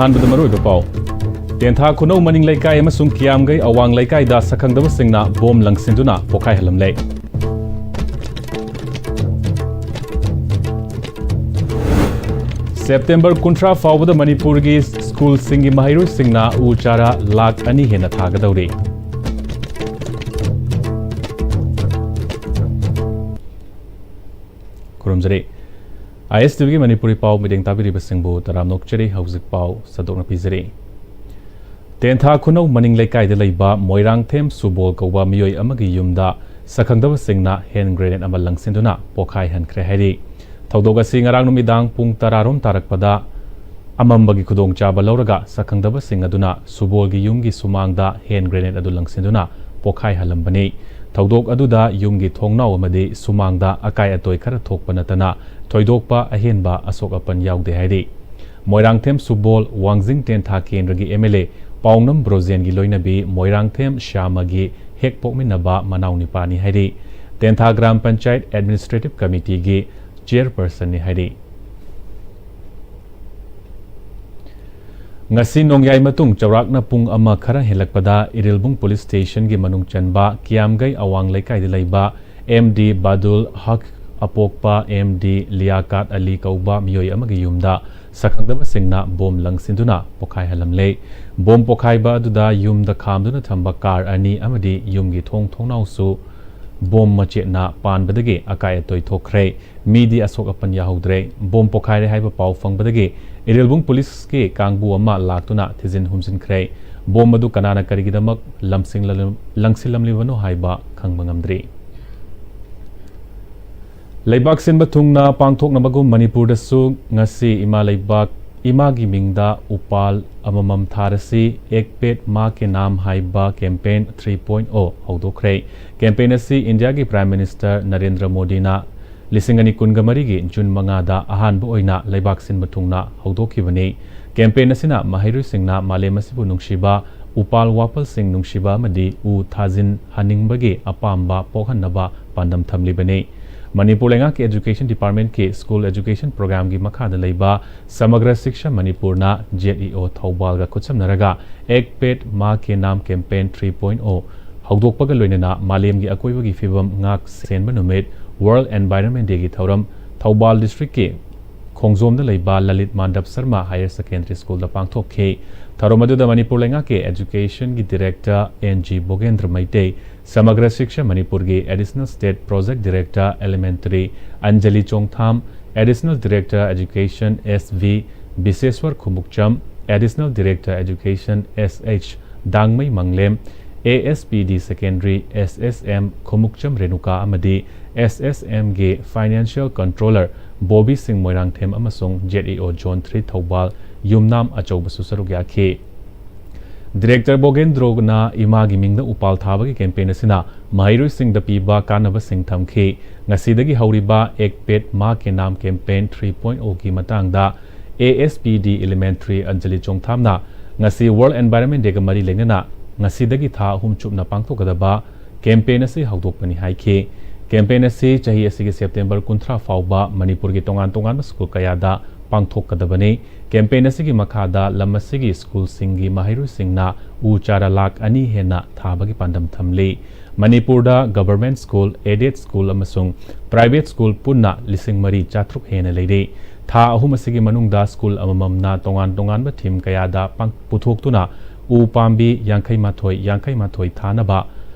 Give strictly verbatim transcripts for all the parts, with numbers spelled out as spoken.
ꯑꯍꯥꯟꯕꯗ ꯃꯔꯨꯑꯣꯏꯕ ꯄꯥꯎ꯫ ꯇꯦꯟꯊꯥ ꯈꯨꯅꯧ ꯃꯅꯤꯡ ꯂꯩꯀꯥꯏ ꯑꯃꯁꯨꯡ ꯀꯤꯌꯥꯝꯒꯩ ꯑꯋꯥꯡ ꯂꯩꯀꯥꯏꯗ ꯁꯛꯈꯪꯗꯕꯁꯤꯡꯅ ꯕꯣꯝ ꯂꯪꯁꯤꯟꯗꯨꯅ ꯄꯣꯈꯥꯏꯍꯜꯂꯝꯂꯦ꯫ ꯁꯦꯞꯇꯦꯝꯕꯔ ꯀꯨꯟꯊ꯭ꯔꯥ ꯐꯥꯎꯕꯗ ꯃꯅꯤꯄꯨꯔꯒꯤ ꯁ꯭ꯀꯨꯜꯁꯤꯡꯒꯤ ꯃꯍꯩꯔꯣꯏꯁꯤꯡꯅ ꯎ ꯆꯥꯔꯥ ꯂꯥꯈ ꯑꯅꯤ ꯍꯦꯟꯅ ꯊꯥꯒꯗꯧꯔꯤ꯫ ꯈꯨꯔꯨꯝꯖꯔꯤ꯫ ISTVꯒꯤ ꯃꯅꯤꯄꯨꯔꯤ ꯄꯥꯎ ꯃꯤꯠꯌꯦꯡ ꯇꯥꯕꯤꯔꯤꯕꯁꯤꯡꯕꯨ ꯇꯔꯥꯝꯅ ꯑꯣꯛꯆꯔꯤ꯫ ꯍꯧꯖꯤꯛ ꯄꯥꯎ ꯁꯟꯗꯣꯛꯅ ꯄꯤꯖꯔꯤ꯫ ꯇꯦꯟꯊꯥ ꯈꯨꯅꯧ ꯃꯅꯤꯡ ꯂꯩꯀꯥꯏꯗ ꯂꯩꯕ ꯃꯣꯏꯔꯥꯡꯊꯦꯝ ꯁꯨꯕꯣꯜ ꯀꯧꯕ ꯃꯤꯑꯣꯏ ꯑꯃꯒꯤ ꯌꯨꯝꯗ ꯁꯛꯈꯪꯗꯕꯁꯤꯡꯅ ꯍꯦꯟ ꯒ꯭ꯔꯦꯅꯦꯗ ꯑꯃ ꯂꯪꯁꯤꯟꯗꯨꯅ ꯄꯣꯈꯥꯏꯍꯟꯈ꯭ꯔꯦ ꯍꯥꯏꯔꯤ꯫ ꯊꯧꯗꯣꯛ ꯑꯁꯤ ꯉꯔꯥꯡ ꯅꯨꯃꯤꯗꯥꯡ ꯄꯨꯡ ꯇꯔꯥ ꯔꯣꯝ ꯇꯥꯔꯛꯄꯗ ꯑꯃꯝꯕꯒꯤ ꯈꯨꯗꯣꯡꯆꯥꯕ ꯂꯧꯔꯒ ꯁꯛꯈꯪꯗꯕꯁꯤꯡ ꯑꯗꯨꯅ ꯁꯨꯕꯣꯜꯒꯤ ꯌꯨꯝꯒꯤ ꯁꯨꯃꯥꯡꯗ ꯍꯦꯟ ꯒ꯭ꯔꯦꯅꯦꯗ ꯑꯗꯨ ꯂꯪꯁꯤꯟꯗꯨꯅ ꯄꯣꯈꯥꯏꯍꯜꯂꯝꯕꯅꯤ꯫ ꯊꯧꯗꯣꯛ ꯑꯗꯨꯗ ꯌꯨꯝꯒꯤ ꯊꯣꯡꯅꯥꯎ ꯑꯃꯗꯤ ꯁꯨꯃꯥꯡꯗ ꯑꯀꯥꯏ ꯑꯇꯣꯏ ꯈꯔ ꯊꯣꯛꯄ ꯅꯠꯇꯅ ꯊꯣꯏꯗꯣꯛꯄ ꯑꯍꯦꯟꯕ ꯑꯁꯣꯛ ꯑꯄꯟ ꯌꯥꯎꯗꯦ ꯍꯥꯏꯔꯤ꯫ ꯃꯣꯏꯔꯥꯡꯊꯦꯝ ꯁꯨꯕꯣꯜ ꯋꯥꯡꯖꯤꯡ ꯇꯦꯟꯊꯥ ꯀꯦꯟꯗ꯭ꯔꯒꯤ MLA ꯄꯥꯎꯅꯝ ꯕ꯭ꯔꯣꯖꯦꯟꯒꯤ ꯂꯣꯏꯅꯕꯤ ꯃꯣꯏꯔꯥꯡꯊꯦꯝ ꯁ꯭ꯌꯥꯃꯒꯤ ꯍꯦꯛ ꯄꯣꯛꯃꯤꯟꯅꯕ ꯃꯅꯥꯎꯅꯤꯄꯥꯅꯤ ꯍꯥꯏꯔꯤ꯫ ꯇꯦꯟꯊꯥ ꯒ꯭ꯔꯥꯝ ꯄꯟꯆꯥꯌꯠ ꯑꯦꯗꯃꯤꯅꯤꯁꯇ꯭ꯔꯦꯇꯤꯚ ꯀꯃꯤꯇꯤꯒꯤ ꯆꯤꯌꯔꯄꯔꯁꯟꯅꯤ ꯍꯥꯏꯔꯤ꯫ ꯉꯁꯤ ꯅꯣꯡꯌꯥꯏ ꯃꯇꯨꯡ ꯆꯥꯎꯔꯥꯛꯅ ꯄꯨꯡ ꯑꯃ ꯈꯔ ꯍꯦꯜꯂꯛꯄꯗ ꯏꯔꯤꯜꯕꯨꯡ ꯄꯨꯂꯤꯁ ꯁ꯭ꯇꯦꯁꯟꯒꯤ ꯃꯅꯨꯡ ꯆꯟꯕ ꯀꯤꯌꯥꯝꯒꯩ ꯑꯋꯥꯡ ꯂꯩꯀꯥꯏꯗ ꯂꯩꯕ MD ꯕꯥꯗꯨꯜ ꯍꯛ ꯑꯄꯣꯛꯄ MD ꯂꯤꯌꯥꯀꯥꯠ ꯑꯂꯤ ꯀꯧꯕ ꯃꯤꯑꯣꯏ ꯑꯃꯒꯤ ꯌꯨꯝꯗ ꯁꯛꯈꯪꯗꯕꯁꯤꯡꯅ ꯕꯣꯝ ꯂꯪꯁꯤꯟꯗꯨꯅ ꯄꯣꯈꯥꯏꯍꯜꯂꯝꯂꯦ꯫ ꯕꯣꯝ ꯄꯣꯈꯥꯏꯕ ꯑꯗꯨꯗ ꯌꯨꯝꯗ ꯈꯥꯝꯗꯨꯅ ꯊꯝꯕ ꯀꯥꯔ ꯑꯅꯤ ꯑꯃꯗꯤ ꯌꯨꯝꯒꯤ ꯊꯣꯡ ꯊꯣꯡꯅꯥꯎꯁꯨ ꯕꯣꯝ ꯃꯆꯦꯠꯅ ꯄꯥꯟꯕꯗꯒꯤ ꯑꯀꯥꯏ ꯑꯇꯣꯏ ꯊꯣꯛꯈ꯭ꯔꯦ꯫ ꯃꯤꯗꯤ ꯑꯁꯣꯛ ꯑꯄꯟ ꯌꯥꯍꯧꯗ꯭ꯔꯦ꯫ ꯕꯣꯝ ꯄꯣꯈꯥꯏꯔꯦ ꯍꯥꯏꯕ ꯄꯥꯎ ꯐꯪꯕꯗꯒꯤ ꯏꯔꯤꯜꯕꯨꯡ ꯄꯨꯂꯤꯁꯀꯤ ꯀꯥꯡꯕꯨ ꯑꯃ ꯂꯥꯛꯇꯨꯅ ꯊꯤꯖꯤꯟ ꯍꯨꯝꯖꯤꯟꯈ꯭ꯔꯦ꯫ ꯕꯣꯝ ꯑꯗꯨ ꯀꯅꯥꯅ ꯀꯔꯤꯒꯤꯗꯃꯛ ꯂꯝꯁꯤꯡꯂ-, ꯂꯪꯁꯤꯜꯂꯝꯂꯤꯕꯅꯣ ꯍꯥꯏꯕ ꯈꯪꯕ ꯉꯝꯗ꯭ꯔꯤ꯫ ꯂꯩꯕꯥꯛ ꯁꯤꯟꯕ ꯊꯨꯡꯅ ꯄꯥꯡꯊꯣꯛꯅꯕꯒꯨꯝ ꯃꯅꯤꯄꯨꯔꯗꯁꯨ ꯉꯁꯤ ꯏꯃꯥ ꯂꯩꯕꯥꯛ, ꯏꯃꯥꯒꯤ ꯃꯤꯡꯗ ꯎꯄꯥꯜ ꯑꯃꯃꯝ ꯊꯥꯔꯁꯤ, ꯑꯦꯛ ꯄꯦꯗ ꯃꯥ ꯀꯦ ꯅꯥꯝ ꯍꯥꯏꯕ campaign three point o ꯍꯧꯗꯣꯛꯈ꯭ꯔꯦ꯫ Campaign ꯑꯁꯤ ꯏꯟꯗꯤꯌꯥꯒꯤ Prime Minister ꯅꯔꯦꯟꯗ꯭ꯔ ꯃꯣꯗꯤꯅ ꯂꯤꯁꯤꯡ ꯑꯅꯤ ꯀꯨꯟꯒ ꯃꯔꯤꯒꯤ ꯖꯨꯟ ꯃꯉꯥꯗ ꯑꯍꯥꯟꯕ ꯑꯣꯏꯅ ꯂꯩꯕꯥꯛ ꯁꯤꯟꯕ ꯊꯨꯡꯅ ꯍꯧꯗꯣꯛꯈꯤꯕꯅꯤ꯫ Campaign ꯑꯁꯤꯅ ꯃꯍꯩꯔꯣꯏꯁꯤꯡꯅ ꯃꯥꯂꯦꯝ ꯑꯁꯤꯕꯨ ꯅꯨꯡꯁꯤꯕ, ꯎꯄꯥꯜ ꯋꯥꯄꯜꯁꯤꯡ ꯅꯨꯡꯁꯤꯕ ꯑꯃꯗꯤ ꯎ ꯊꯥꯖꯤꯟꯍꯟꯅꯤꯡꯕꯒꯤ ꯑꯄꯥꯝꯕ ꯄꯣꯛꯍꯟꯅꯕ ꯄꯥꯟꯗꯝ ꯊꯝꯂꯤꯕꯅꯤ꯫ ꯃꯅꯤꯄꯨꯔ ꯂꯩꯉꯥꯛꯀꯤ Education Departmentꯀꯤ School Education Programꯒꯤ ꯃꯈꯥꯗ ꯂꯩꯕ ꯁꯃꯒ꯭ꯔ ꯁꯤꯛꯁꯥ ꯃꯅꯤꯄꯨꯔꯅ ZEO ꯊꯧꯕꯥꯜꯒ ꯈꯨꯠꯁꯝꯅꯔꯒ ꯑꯦꯛ ꯄꯦꯗ ꯃꯥ ꯀꯦ ꯅꯥꯝ Campaign three point O ꯍꯧꯗꯣꯛꯄꯒ ꯂꯣꯏꯅꯅ ꯃꯥꯂꯦꯝꯒꯤ ꯑꯀꯣꯏꯕꯒꯤ ꯐꯤꯕꯝ ꯉꯥꯛ ꯁꯦꯟꯕ ꯅꯨꯃꯤꯠ, World Environment Dayꯒꯤ ꯊꯧꯔꯝ ꯊꯧꯕꯥꯜ districtꯀꯤ ꯈꯣꯡꯖꯣꯝꯗ ꯂꯩꯕ ꯂꯂꯤꯠ ꯃꯥꯟꯗꯞ ꯁꯔꯃ Higher Secondary Schoolꯗ ꯄꯥꯡꯊꯣꯛꯈꯤ꯫ ꯊꯧꯔꯝ ꯑꯗꯨꯗ ꯃꯅꯤꯄꯨꯔ ꯂꯩꯉꯥꯛꯀꯤ Education Director N G ꯕꯣꯒꯦꯟꯗ꯭ꯔ Meitei, ꯁꯃꯒ꯭ꯔ ꯁꯤꯛꯁꯥ ꯃꯅꯤꯄꯨꯔꯒꯤ Additional State Project Director Elementary Anjali Chongtham, Additional Director Education S V ꯕꯤꯁꯦꯁ꯭ꯋꯔ Khumukcham, Additional Director Education S H ꯗꯥꯡꯃꯩ ꯃꯪꯂꯦꯝ, A S P D Secondary S S M Khumukcham Renuka ꯑꯃꯗꯤ S S Mꯒꯤ Financial Controller Bobby ꯁꯤꯡ ꯃꯣꯏꯔꯥꯡꯊꯦꯝ ꯑꯃꯁꯨꯡ ZEO Zone three Thoubal ꯌꯨꯝꯅꯥꯝ ꯑꯆꯧꯕꯁꯨ ꯁꯔꯨꯛ ꯌꯥꯈꯤ꯫ Director ꯕꯣꯒꯦꯟꯗ꯭ꯔꯣꯅ ꯏꯃꯥꯒꯤ ꯃꯤꯡꯗ ꯎꯄꯥꯜ ꯊꯥꯕꯒꯤ campaign ꯑꯁꯤꯅ ꯃꯍꯩꯔꯣꯏꯁꯤꯡꯗ ꯄꯤꯕ ꯀꯥꯟꯅꯕꯁꯤꯡ ꯊꯝꯈꯤ꯫ ꯉꯁꯤꯗꯒꯤ ꯍꯧꯔꯤꯕ ꯑꯦꯛ ꯄꯦꯗ ꯃꯥ ꯀꯦ ꯅꯥꯝ Campaign three point Oꯒꯤ ꯃꯇꯥꯡꯗ A S P D Elementary Anjali ꯆꯣꯡꯊꯥꯝꯅ ꯉꯁꯤ World Environment Dayꯒ ꯃꯔꯤ ꯂꯩꯅꯅ ꯉꯁꯤꯗꯒꯤ ꯊꯥ ꯑꯍꯨꯝ ꯆꯨꯞꯅ ꯄꯥꯡꯊꯣꯛꯀꯗꯕ campaign ꯑꯁꯤ ꯍꯧꯗꯣꯛꯄꯅꯤ ꯍꯥꯏꯈꯤ꯫ Campaign ꯑꯁꯤ ꯆꯍꯤ ꯑꯁꯤꯒꯤ September ꯀꯨꯟꯊ꯭ꯔꯥ ꯐꯥꯎꯕ ꯃꯅꯤꯄꯨꯔꯒꯤ ꯇꯣꯉꯥꯟ ꯇꯣꯉꯥꯟꯕ school ꯀꯌꯥꯗ ꯄꯥꯡꯊꯣꯛꯀꯗꯕꯅꯤ꯫ Campaign ꯑꯁꯤꯒꯤ ꯃꯈꯥꯗ ꯂꯝ ꯑꯁꯤꯒꯤ schoolꯁꯤꯡꯒꯤ ꯃꯍꯩꯔꯣꯏꯁꯤꯡꯅ ꯎ ꯆꯥꯔꯥ ꯂꯥꯈ ꯑꯅꯤ ꯍꯦꯟꯅ ꯊꯥꯕꯒꯤ ꯄꯥꯟꯗꯝ ꯊꯝꯂꯤ꯫ ꯃꯅꯤꯄꯨꯔꯗ government school, aided school ꯑꯃꯁꯨꯡ private school ꯄꯨꯟꯅ ꯂꯤꯁꯤꯡ ꯃꯔꯤ ꯆꯥꯇ꯭ꯔꯨꯛ ꯍꯦꯟꯅ ꯂꯩꯔꯤ꯫ ꯊꯥ ꯑꯍꯨꯝ ꯑꯁꯤꯒꯤ ꯃꯅꯨꯡꯗ school ꯑꯃꯃꯝꯅ ꯇꯣꯉꯥꯟ ꯇꯣꯉꯥꯟꯕ theme ꯀꯌꯥꯗ ꯄꯥꯡ-, ꯄꯨꯊꯣꯛꯇꯨꯅ ꯎ ꯄꯥꯝꯕꯤ ꯌꯥꯡꯈꯩ ꯃꯥꯊꯣꯏ, ꯌꯥꯡꯈꯩ ꯃꯥꯊꯣꯏ ꯊꯥꯅꯕ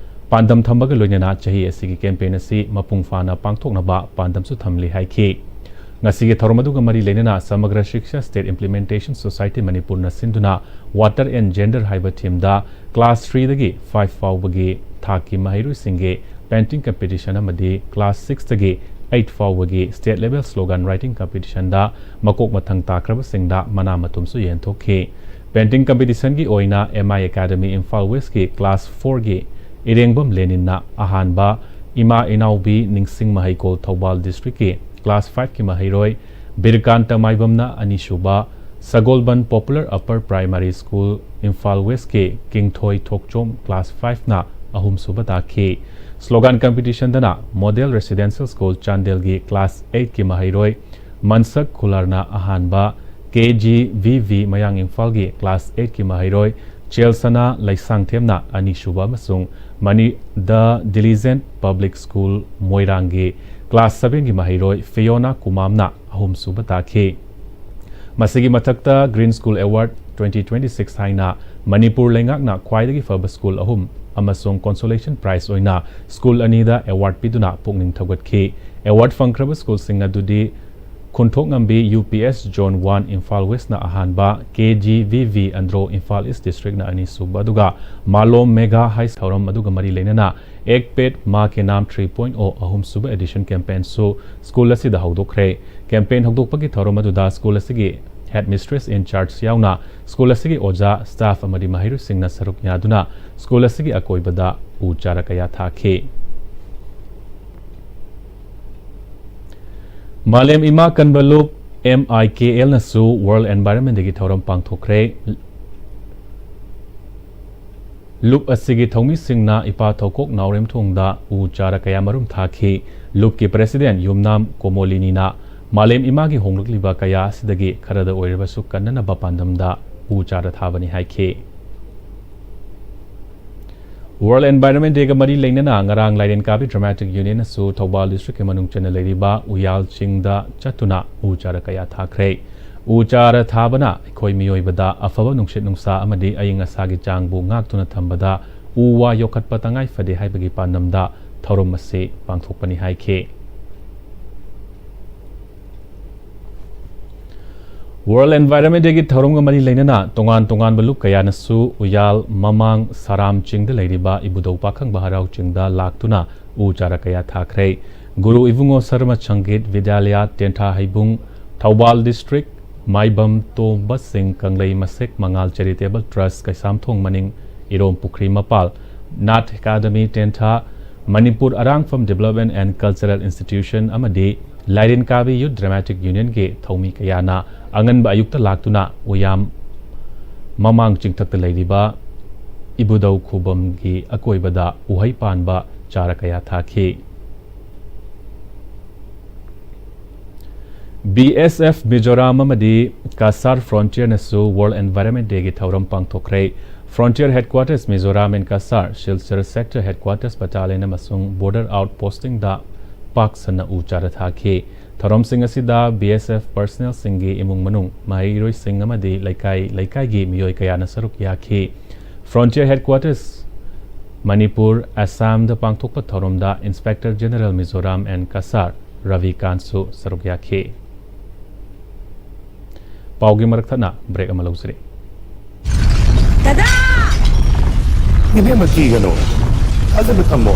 ꯄꯥꯟꯗꯝ ꯊꯝꯕꯒ ꯂꯣꯏꯅꯅ ꯆꯍꯤ ꯑꯁꯤꯒꯤ campaign ꯑꯁꯤ ꯃꯄꯨꯡ ꯐꯥꯅ ꯄꯥꯡꯊꯣꯛꯅꯕ ꯄꯥꯟꯗꯝꯁꯨ ꯊꯝꯂꯤ ꯍꯥꯏꯈꯤ꯫ ꯉꯁꯤꯒꯤ ꯊꯧꯔꯝ ꯑꯗꯨꯒ ꯃꯔꯤ ꯂꯩꯅꯅ Samagra Shiksha State Implementation Society ꯃꯅꯤꯄꯨꯔꯅ ꯁꯤꯟꯗꯨꯅ Water and Gender ꯍꯥꯏꯕ themeꯗ class threeꯗꯒꯤ five ꯐꯥꯎꯕꯒꯤ ꯊꯥꯛꯀꯤ ꯃꯍꯩꯔꯣꯏꯁꯤꯡꯒꯤ painting competition ꯑꯃꯗꯤ class sixꯇꯒꯤ eight ꯐꯥꯎꯕꯒꯤ state level slogan writing competitionꯗ ꯃꯀꯣꯛ ꯃꯊꯪ ꯇꯥꯈ꯭ꯔꯕꯁꯤꯡꯗ ꯃꯅꯥ ꯃꯊꯨꯝꯁꯨ ꯌꯦꯟꯊꯣꯛꯈꯤ꯫ Painting competitionꯒꯤ ꯑꯣꯏꯅ M I Academy Imphal Westꯀꯤ class fourꯒꯤ ꯏꯔꯦꯡꯕꯝ ꯂꯦꯅꯤꯟꯅ ꯑꯍꯥꯟꯕ, ꯏꯃꯥ ꯏꯅꯥꯎꯕꯤ ꯅꯤꯡꯁꯤꯡ ꯃꯍꯩꯀꯣꯜ ꯊꯧꯕꯥꯜ districtꯀꯤ class fiveꯀꯤ ꯃꯍꯩꯔꯣꯏ ꯕꯤꯔꯀꯥꯟꯇ ꯃꯥꯏꯕꯝꯅ ꯑꯅꯤꯁꯨꯕ, ꯁꯒꯣꯜꯕꯟ Popular Upper Primary School Imphal Westꯀꯤ ꯀꯤꯡꯊꯣꯏ ꯊꯣꯛꯆꯣꯝ class fiveꯅ ꯑꯍꯨꯝꯁꯨꯕ ꯇꯥꯈꯤ꯫ Slogan competition ꯗꯅ Model Residential School ꯆꯥꯟꯗꯦꯜꯒꯤ class eight ꯀꯤ ꯃꯍꯩꯔꯣꯏ ꯃꯟꯁꯛ ꯈꯨꯂꯥꯔꯅ ꯑꯍꯥꯟꯕ, ꯀꯦ ꯖꯤ ꯚꯤ ꯚꯤ ꯃꯌꯥꯡ ꯏꯝꯐꯥꯜꯒꯤ class eight ꯀꯤ ꯃꯍꯩꯔꯣꯏ ꯆꯦꯜꯁꯅꯥ ꯂꯩꯁꯥꯡꯊꯦꯝꯅ ꯑꯅꯤꯁꯨꯕ ꯑꯃꯁꯨꯡ money The Diligent Public School ꯃꯣꯏꯔꯥꯡꯒꯤ class seven ꯒꯤ ꯃꯍꯩꯔꯣꯏ ꯐꯤꯌꯣꯅꯥ ꯀꯨꯃꯥꯝꯅ ꯑꯍꯨꯝꯁꯨꯕ ꯇꯥꯈꯤ꯫ ꯃꯁꯤꯒꯤ ꯃꯊꯛꯇ Green School Award twenty twenty-six ꯍꯥꯏꯅ ꯃꯅꯤꯄꯨꯔ ꯂꯩꯉꯥꯛꯅ ꯈ꯭ꯋꯥꯏꯗꯒꯤ ꯐꯕ school ꯑꯍꯨꯝ ꯑꯃꯁꯨꯡ consolation prize ꯑꯣꯏꯅ school ꯑꯅꯤꯗ award ꯄꯤꯗꯨꯅ ꯄꯨꯛꯅꯤꯡ ꯊꯧꯒꯠꯈꯤ꯫ Award ꯐꯪꯈ꯭ꯔꯕ schoolꯁꯤꯡ ꯑꯗꯨꯗꯤ ꯈꯨꯟꯊꯣꯛꯉꯝꯕꯤ U P S Zone one Imphal Westꯅ ꯑꯍꯥꯟꯕ, K G V V Andro Imphal East Districtꯅ ꯑꯅꯤꯁꯨꯕ, ꯑꯗꯨꯒ ꯃꯥꯂꯣꯝ Mega High ꯊꯧꯔꯝ ꯑꯗꯨꯒ ꯃꯔꯤ ꯂꯩꯅꯅ Ek Ped Maa Ke Naam three point oh ꯑꯍꯨꯝꯁꯨꯕ edition campaign ꯁꯨ school ꯑꯁꯤꯗ ꯍꯧꯗꯣꯛꯈ꯭ꯔꯦ꯫ Campaign ꯍꯧꯗꯣꯛꯄꯒꯤ ꯊꯧꯔꯝ ꯑꯗꯨꯗ school ꯑꯁꯤꯒꯤ headmistress in charge ꯌꯥꯎꯅ school ꯑꯁꯤꯒꯤ ꯑꯣꯖꯥ, staff ꯑꯃꯗꯤ ꯃꯍꯩꯔꯣꯏꯁꯤꯡꯅ ꯁꯔꯨꯛ ꯌꯥꯗꯨꯅ school ꯑꯁꯤꯒꯤ ꯑꯀꯣꯏꯕꯗ ꯎ ꯆꯥꯔ ꯀꯌꯥ ꯊꯥꯈꯤ꯫ ꯃꯥꯂꯦꯝ ꯏꯃꯥ ꯀꯟꯕ ꯂꯨꯞ, M I K L ꯅꯁꯨ World Environment Day ꯒꯤ ꯊꯧꯔꯝ ꯄꯥꯡꯊꯣꯛꯈ꯭ꯔꯦ꯫ ꯂꯨꯞ ꯑꯁꯤꯒꯤ ꯊꯧꯃꯤꯁꯤꯡꯅ ꯏꯄꯥ ꯊꯧꯀꯣꯛ ꯅꯥꯎꯔꯦꯝꯊꯣꯡꯗ ꯎ ꯆꯥꯔ ꯀꯌꯥ ꯃꯔꯨꯝ ꯊꯥꯈꯤ꯫ ꯂꯨꯞꯀꯤ president ꯌꯨꯝꯅꯥꯝ ꯀꯣꯃꯣꯂꯤꯅꯤꯅ ꯃꯥꯂꯦꯝ ꯏꯃꯥꯒꯤ ꯍꯣꯡꯂꯛꯂꯤꯕ ꯀꯌꯥ ꯑꯁꯤꯗꯒꯤ ꯈꯔꯗ ꯑꯣꯏꯔꯕꯁꯨ ꯀꯟꯅꯅꯕ ꯄꯥꯟꯗꯝꯗ ꯎ ꯆꯥꯔ ꯊꯥꯕꯅꯤ ꯍꯥꯏꯈꯤ꯫ World Environment Day ꯒ ꯃꯔꯤ ꯂꯩꯅꯅ ꯉꯔꯥꯡ ꯂꯥꯏꯔꯦꯟ ꯀꯥꯕꯤ Dramatic Union ꯅꯁꯨ ꯊꯧꯕꯥꯜ district ꯀꯤ ꯃꯅꯨꯡ ꯆꯟꯅ ꯂꯩꯔꯤꯕ ꯎꯌꯥꯜ ꯆꯤꯡꯗ ꯆꯠꯇꯨꯅ ꯎ ꯆꯥꯔ ꯀꯌꯥ ꯊꯥꯈ꯭ꯔꯦ꯫ ꯎ ꯆꯥꯔ ꯊꯥꯕꯅ ꯑꯩꯈꯣꯏ ꯃꯤꯑꯣꯏꯕꯗ ꯑꯐꯕ ꯅꯨꯡꯁꯤꯠ ꯅꯨꯡꯁꯥ ꯑꯃꯗꯤ ꯑꯏꯪ ꯑꯁꯥꯒꯤ ꯆꯥꯡꯕꯨ ꯉꯥꯛꯇꯨꯅ ꯊꯝꯕꯗ ꯎ ꯋꯥ ꯌꯣꯛꯈꯠꯄ ꯇꯉꯥꯏ ꯐꯗꯦ ꯍꯥꯏꯕꯒꯤ ꯄꯥꯟꯗꯝꯗ ꯊꯧꯔꯝ ꯑꯁꯤ ꯄꯥꯡꯊꯣꯛꯄꯅꯤ ꯍꯥꯏꯈꯤ꯫ World Environment Day ꯒꯤ ꯊꯧꯔꯝꯒ ꯃꯔꯤ ꯂꯩꯅꯅ ꯇꯣꯉꯥꯟ ꯇꯣꯉꯥꯟꯕ ꯂꯨꯞ ꯀꯌꯥꯅꯁꯨ ꯎꯌꯥꯜ, ꯃꯃꯥꯡ, ꯁꯥꯔꯥꯝ ꯆꯤꯡꯗ ꯂꯩꯔꯤꯕ ꯏꯕꯨꯙꯧ ꯄꯥꯈꯪꯕ ꯍꯔꯥꯎ ꯆꯤꯡꯗ ꯂꯥꯛꯇꯨꯅ ꯎ ꯆꯥꯔ ꯀꯌꯥ ꯊꯥꯈ꯭ꯔꯦ꯫ ꯒꯨꯔꯨ ꯏꯕꯨꯡꯉꯣ ꯁꯔꯃ ꯁꯪꯒꯤꯠ ꯕꯤꯗ꯭ꯌꯥꯂꯌ ꯇꯦꯟꯊꯥ ꯍꯩꯕꯨꯡ, ꯊꯧꯕꯥꯜ district, ꯃꯥꯏꯕꯝ ꯇꯣꯝꯕ ꯁꯤꯡ ꯀꯪꯂꯩ ꯃꯁꯦꯛ ꯃꯉꯥꯜ Charitable Trust ꯀꯩꯁꯥꯝꯊꯣꯡ ꯃꯅꯤꯡ ꯏꯔꯣꯝ ꯄꯨꯈ꯭ꯔꯤ ꯃꯄꯥꯜ, Nath Academy Tentha, Manipur ꯑꯔꯥꯡꯐꯝ Development and Cultural Institution ꯑꯃꯗꯤ ꯂꯥꯏꯔꯦꯟ ꯀꯥꯕꯤ Youth Dramatic Union ꯒꯤ ꯊꯧꯃꯤ ꯀꯌꯥꯅ ꯑꯉꯟꯕ ꯑꯌꯨꯛꯇ ꯂꯥꯛꯇꯨꯅ ꯎꯌꯥꯝ ꯃꯃꯥꯡ ꯆꯤꯡꯊꯛꯇ ꯂꯩꯔꯤꯕ ꯏꯕꯨꯙꯧ ꯈꯨꯕꯝꯒꯤ ꯑꯀꯣꯏꯕꯗ ꯎꯍꯩ ꯄꯥꯟꯕ ꯆꯥꯔ ꯀꯌꯥ ꯊꯥꯈꯤ꯫ ꯕꯤ ꯑꯦꯁ ꯑꯦꯐ ꯃꯤꯖꯣꯔꯥꯝ ꯑꯃꯗꯤ ꯀꯁꯥꯔ ꯐ꯭ꯔꯣꯟꯇꯤꯌꯔꯅꯁꯨ ꯋꯥꯔꯜꯗ ꯑꯦꯟꯚꯥꯏꯔꯟꯃꯦꯟ ꯗꯦꯒꯤ ꯊꯧꯔꯝ ꯄꯥꯡꯊꯣꯛꯈ꯭ꯔꯦ꯫ ꯐ꯭ꯔꯣꯟꯇꯤꯌꯔ ꯍꯦꯗꯀ꯭ꯋꯥꯇꯔꯁ ꯃꯤꯖꯣꯔꯥꯝ ꯑꯦꯟ ꯀꯁꯥꯔ, ꯁꯤꯜꯆꯔ ꯁꯦꯛꯇꯔ ꯍꯦꯗꯀ꯭ꯋꯥꯇꯔꯁ ꯕꯇꯥꯂꯤꯌꯟ ꯑꯃꯁꯨꯡ ꯕꯣꯔꯗꯔ ꯑꯥꯎꯠ ꯄꯣꯁꯇꯤꯡꯗ ꯄꯥꯛ ꯁꯟꯅ ꯎ ꯆꯥꯔ ꯊꯥꯈꯤ꯫ ꯊꯧꯔꯝꯁꯤꯡ ꯑꯁꯤꯗ ꯕꯤ ꯑꯦꯁ ꯑꯦꯐ ꯄꯔꯁꯅꯦꯜꯁꯤꯡꯒꯤ ꯏꯃꯨꯡ ꯃꯅꯨꯡ, ꯃꯍꯩꯔꯣꯏꯁꯤꯡ ꯑꯃꯗꯤ ꯂꯩꯀꯥꯏ ꯂꯩꯀꯥꯏꯒꯤ ꯃꯤꯑꯣꯏ ꯀꯌꯥꯅ ꯁꯔꯨꯛ ꯌꯥꯈꯤ꯫ ꯐ꯭ꯔꯣꯟꯇꯤꯌꯔ ꯍꯦꯗꯀ꯭ꯋꯥꯇꯔꯁ ꯃꯅꯤꯄꯨꯔ, ꯑꯁꯥꯝꯗ ꯄꯥꯡꯊꯣꯛꯄ ꯊꯧꯔꯝꯗ inspector general Mizoram N Kasar ꯔꯕꯤꯀꯥꯟꯠꯁꯨ ꯁꯔꯨꯛ ꯌꯥꯈꯤ꯫ ꯄꯥꯎꯒꯤ ꯃꯔꯛ ꯊꯠꯅ ꯕ꯭ꯔꯦꯛ ꯑꯃ ꯂꯧꯖꯔꯤ꯫ ꯗꯗꯥ! ꯏꯕꯦꯝꯃ, ꯀꯤꯒꯅꯨ, ꯊꯥꯖꯕ ꯊꯝꯃꯣ꯫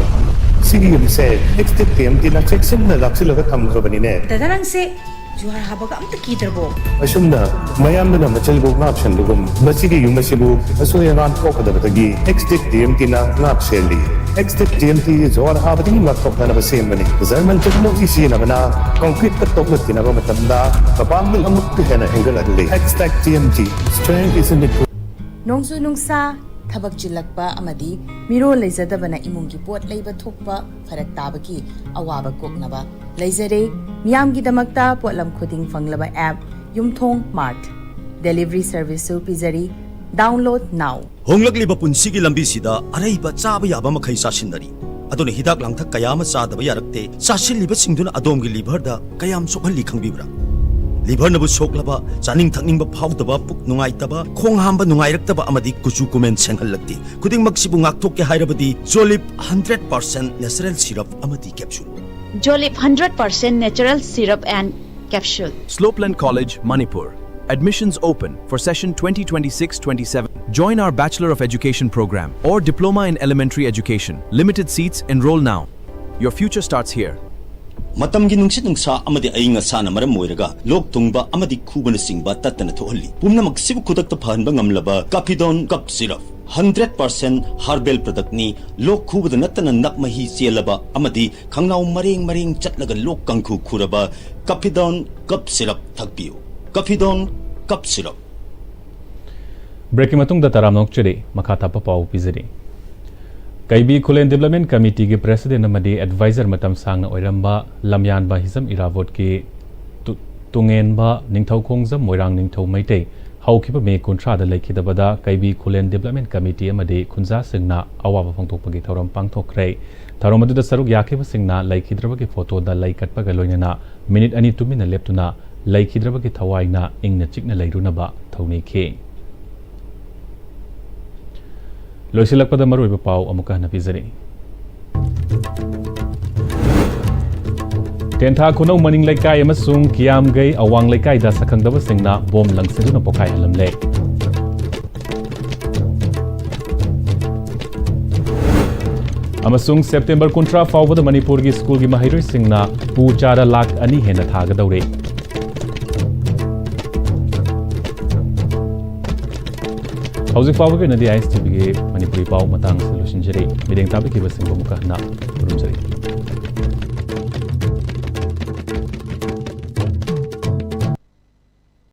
ꯁꯤꯒꯤ ꯌꯨꯝꯁꯦ ꯑꯦꯛꯁ ꯇꯦꯛ ꯇꯤ ꯑꯦꯝ ꯇꯤꯅ ꯆꯦꯛꯁꯤꯟꯅ ꯂꯥꯛꯁꯤꯜꯂꯒ ꯊꯝꯈ꯭ꯔꯕꯅꯤꯅꯦ꯫ ꯗꯗꯥ, ꯅꯪꯁꯦ ꯖꯨꯍꯥꯔ ꯍꯥꯕꯒ ꯑꯝꯇ ꯀꯤꯗ꯭ꯔꯕꯣ? ꯑꯁꯨꯝꯅ ꯃꯌꯥꯝꯗꯨꯅ ꯃꯆꯜꯕꯨ ꯉꯥꯛ ꯁꯦꯟꯕꯒꯨꯝ, ꯃꯁꯤꯒꯤ ꯌꯨꯝ ꯑꯁꯤꯕꯨ ꯑꯁꯣꯏ ꯑꯉꯥꯝ ꯊꯣꯛꯀꯗꯕꯗꯒꯤ ꯑꯦꯛꯁ ꯇꯦꯛ ꯇꯤ ꯑꯦꯝ ꯇꯤꯅ ꯉꯥꯛ ꯁꯦꯜꯂꯤ꯫ X tech T M T ꯖꯨꯍꯥꯔ ꯍꯥꯕꯗꯒꯤ ꯉꯥꯛꯊꯣꯛꯅꯅꯕ ꯁꯦꯝꯕꯅꯤ꯫ ꯖꯔꯃꯟ ꯇꯦꯛꯅꯣꯂꯣꯖꯤ ꯁꯤꯖꯤꯟꯅꯕꯅ ꯀꯪꯀ꯭ꯔꯤꯠꯇ ꯇꯣꯛꯂꯛꯇꯅꯕ ꯃꯇꯝꯗ ꯃꯄꯥꯡꯒꯜ ꯑꯃꯨꯛꯀ ꯍꯦꯟꯅ ꯍꯦꯟꯒꯠꯍꯜꯂꯤ꯫ X tech T M T, strength is in the ꯅꯣꯡꯖꯨ ꯅꯨꯡꯁꯥ, ꯊꯕꯛ ꯆꯤꯜꯂꯛꯄ ꯑꯃꯗꯤ ꯃꯤꯔꯣꯜ ꯂꯩꯖꯗꯕꯅ ꯏꯃꯨꯡꯒꯤ ꯄꯣꯠ ꯂꯩꯕ ꯊꯣꯛꯄ ꯐꯔꯛ ꯇꯥꯕꯒꯤ ꯑꯋꯥꯕ ꯀꯣꯛꯅꯕ ꯂꯩꯖꯔꯦ꯫ ꯃꯤꯌꯥꯝꯒꯤꯗꯃꯛꯇ ꯄꯣꯠꯂꯝ ꯈꯨꯗꯤꯡ ꯐꯪꯂꯕ ꯑꯦꯞ ꯌꯨꯝꯊꯣꯡ ꯃꯥꯔꯠ ꯗꯦꯂꯤꯚꯔꯤ ꯁꯔꯚꯤꯁꯁꯨ ꯄꯤꯖꯔꯤ꯫ Download now꯫ ꯍꯣꯡꯂꯛꯂꯤꯕ ꯄꯨꯟꯁꯤꯒꯤ ꯂꯝꯕꯤꯁꯤꯗ ꯑꯔꯩꯕ ꯆꯥꯕ ꯌꯥꯕ ꯃꯈꯩ ꯆꯥꯁꯤꯟꯅꯔꯤ꯫ ꯑꯗꯨꯅ ꯍꯤꯗꯥꯛ ꯂꯥꯡꯊꯛ ꯀꯌꯥ ꯑꯃ ꯆꯥꯗꯕ ꯌꯥꯔꯛꯇꯦ꯫ ꯆꯥꯁꯤꯜꯂꯤꯕꯁꯤꯡꯗꯨꯅ ꯑꯗꯣꯝꯒꯤ ꯂꯤꯚꯔꯗ ꯀꯌꯥꯝ ꯁꯣꯛꯍꯜꯂꯤ ꯈꯪꯕꯤꯕ꯭ꯔꯥ? ꯂꯤꯚꯔꯅꯕꯨ ꯁꯣꯛꯂꯕ, ꯆꯥꯅꯤꯡ ꯊꯛꯅꯤꯡꯕ ꯐꯥꯎꯗꯕ, ꯄꯨꯛ ꯅꯨꯡꯉꯥꯏꯇꯕ, ꯈꯣꯡ ꯍꯥꯝꯕ ꯅꯨꯡꯉꯥꯏꯔꯛꯇꯕ ꯑꯃꯗꯤ ꯀꯨꯆꯨ ꯀꯨꯃꯦꯟ ꯁꯦꯡꯍꯜꯂꯛꯇꯦ꯫ ꯈꯨꯗꯤꯡꯃꯛꯁꯤꯕꯨ ꯉꯥꯛꯊꯣꯛꯀꯦ ꯍꯥꯏꯔꯕꯗꯤ ꯖꯣꯂꯤꯞ ꯍꯟꯗ꯭ꯔꯦꯠ ꯄꯥꯔꯁꯦꯟ ꯅꯦꯆꯔꯦꯜ ꯁꯤꯔꯞ ꯑꯃꯗꯤ capsule. Jolip hundred percent natural syrup and capsule. Slopeland College, Manipur. Admissions open for session twenty twenty-six twenty-seven. Join our Bachelor of Education program or Diploma in Elementary Education. Limited seats, enroll now. Your future starts here. ꯃꯇꯝꯒꯤ ꯅꯨꯡꯁꯤꯠ ꯅꯨꯡꯁꯥ ꯑꯃꯗꯤ ꯑꯏꯪ ꯑꯁꯥꯅ ꯃꯔꯝ ꯑꯣꯏꯔꯒ ꯂꯣꯛ ꯊꯨꯡꯕ ꯑꯃꯗꯤ ꯈꯨꯕꯅꯆꯤꯡꯕ ꯇꯠꯇꯅ ꯊꯣꯛꯍꯜꯂꯤ꯫ ꯄꯨꯝꯅꯃꯛꯁꯤꯕꯨ ꯈꯨꯗꯛꯇ ꯐꯍꯟꯕ ꯉꯝꯂꯕ ꯀꯥꯐꯤꯗꯣꯟ cup syrup. Hundred percent herbal ꯄ꯭ꯔꯗꯛꯅꯤ꯫ ꯂꯣꯛ ꯈꯨꯕꯗ ꯅꯠꯇꯅ ꯅꯞ ꯃꯍꯤ ꯆꯦꯜꯂꯕ ꯑꯃꯗꯤ ꯈꯪꯅꯥꯎ ꯃꯔꯦꯡ ꯃꯔꯦꯡ ꯆꯠꯂꯒ ꯂꯣꯛ ꯀꯥꯡꯈꯨ ꯈꯨꯔꯕ ꯀꯥꯐꯤꯗꯣꯟ ꯀꯞ ꯁꯤꯔꯞ ꯊꯛꯄꯤꯌꯨ꯫ ꯀꯥꯐꯤꯗꯣꯟ cup syrup. ꯕ꯭ꯔꯦꯛꯀꯤ ꯃꯇꯨꯡꯗ ꯇꯔꯥꯝꯅ ꯑꯣꯛꯆꯔꯤ꯫ ꯃꯈꯥ ꯇꯥꯕ ꯄꯥꯎ ꯄꯤꯖꯔꯤ꯫ ꯀꯩꯕꯤ ꯈꯨꯂꯦꯟ ꯗꯤꯕꯦꯂꯞꯃꯦꯟ ꯀꯃꯤꯇꯤꯒꯤ ꯄ꯭ꯔꯦꯁꯤꯗꯦꯟꯠ ꯑꯃꯗꯤ ꯑꯦꯗꯚꯥꯏꯖꯔ ꯃꯇꯝ ꯁꯥꯡꯅ ꯑꯣꯏꯔꯝꯕ ꯂꯝꯌꯥꯟꯕ ꯍꯤꯖꯝ ꯏꯔꯥꯕꯣꯠꯀꯤ ꯇꯨ-, ꯇꯨꯡꯉꯦꯟꯕ ꯅꯤꯡꯊꯧꯈꯣꯡꯖꯝ ꯃꯣꯏꯔꯥꯡ ꯅꯤꯡꯊꯧ ꯃꯩꯇꯩ ꯍꯧꯈꯤꯕ ꯃꯦ ꯀꯨꯟꯊ꯭ꯔꯥꯗ ꯂꯩꯈꯤꯗꯕꯗ ꯀꯩꯕꯤ ꯈꯨꯂꯦꯟ ꯗꯤꯕꯦꯂꯞꯃꯦꯟ ꯀꯃꯤꯇꯤ ꯑꯃꯗꯤ ꯈꯨꯟꯖꯥꯁꯤꯡꯅ ꯑꯋꯥꯕ ꯐꯣꯡꯗꯣꯛꯄꯒꯤ ꯊꯧꯔꯝ ꯄꯥꯡꯊꯣꯛꯈ꯭ꯔꯦ꯫ ꯊꯧꯔꯝ ꯑꯗꯨꯗ ꯁꯔꯨꯛ ꯌꯥꯈꯤꯕꯁꯤꯡꯅ ꯂꯩꯈꯤꯗ꯭ꯔꯕꯒꯤ ꯐꯣꯇꯣꯗ ꯂꯩ ꯀꯠꯄꯒ ꯂꯣꯏꯅꯅ ꯃꯤꯅꯤꯠ ꯑꯅꯤ ꯇꯨꯃꯤꯟꯅ ꯂꯦꯞꯇꯨꯅ ꯂꯩꯈꯤꯗ꯭ꯔꯕꯒꯤ ꯊꯋꯥꯏꯅ ꯏꯪꯅ ꯆꯤꯛꯅ ꯂꯩꯔꯨꯅꯕ ꯊꯧꯅꯤꯈꯤ꯫ ꯂꯣꯏꯁꯤꯜꯂꯛꯄꯗ ꯃꯔꯨꯑꯣꯏꯕ ꯄꯥꯎ ꯑꯃꯨꯛꯀ ꯍꯟꯅ ꯄꯤꯖꯔꯤ꯫ ꯇꯦꯟꯊꯥ ꯈꯨꯅꯧ ꯃꯅꯤꯡ ꯂꯩꯀꯥꯏ ꯑꯃꯁꯨꯡ ꯀꯤꯌꯥꯝꯒꯩ ꯑꯋꯥꯡ ꯂꯩꯀꯥꯏꯗ ꯁꯛꯈꯪꯗꯕꯁꯤꯡꯅ ꯕꯣꯝ ꯂꯪꯁꯤꯟꯗꯨꯅ ꯄꯣꯈꯥꯏꯍꯜꯂꯝꯂꯦ꯫ ꯑꯃꯁꯨꯡ ꯁꯦꯞꯇꯦꯝꯕꯔ ꯀꯨꯟꯊ꯭ꯔꯥ ꯐꯥꯎꯕꯗ ꯃꯅꯤꯄꯨꯔꯒꯤ ꯁ꯭ꯀꯨꯜꯒꯤ ꯃꯍꯩꯔꯣꯏꯁꯤꯡꯅ ꯎ ꯆꯥꯔꯥ ꯂꯥꯈ ꯑꯅꯤ ꯍꯦꯟꯅ ꯊꯥꯒꯗꯧꯔꯦ꯫ ꯍꯧꯖꯤꯛ ꯐꯥꯎꯕꯒꯤ ꯑꯣꯏꯅꯗꯤ ISTVꯒꯤ ꯃꯅꯤꯄꯨꯔꯤ ꯄꯥꯎ ꯃꯇꯥꯡ ꯑꯁꯤ ꯂꯣꯏꯁꯤꯟꯖꯔꯤ꯫ ꯃꯤꯠꯌꯦꯡ ꯇꯥꯕꯤꯈꯤꯕꯁꯤꯡꯕꯨ ꯑꯃꯨꯛꯀ ꯍꯟꯅ ꯈꯨꯔꯨꯝꯖꯔꯤ꯫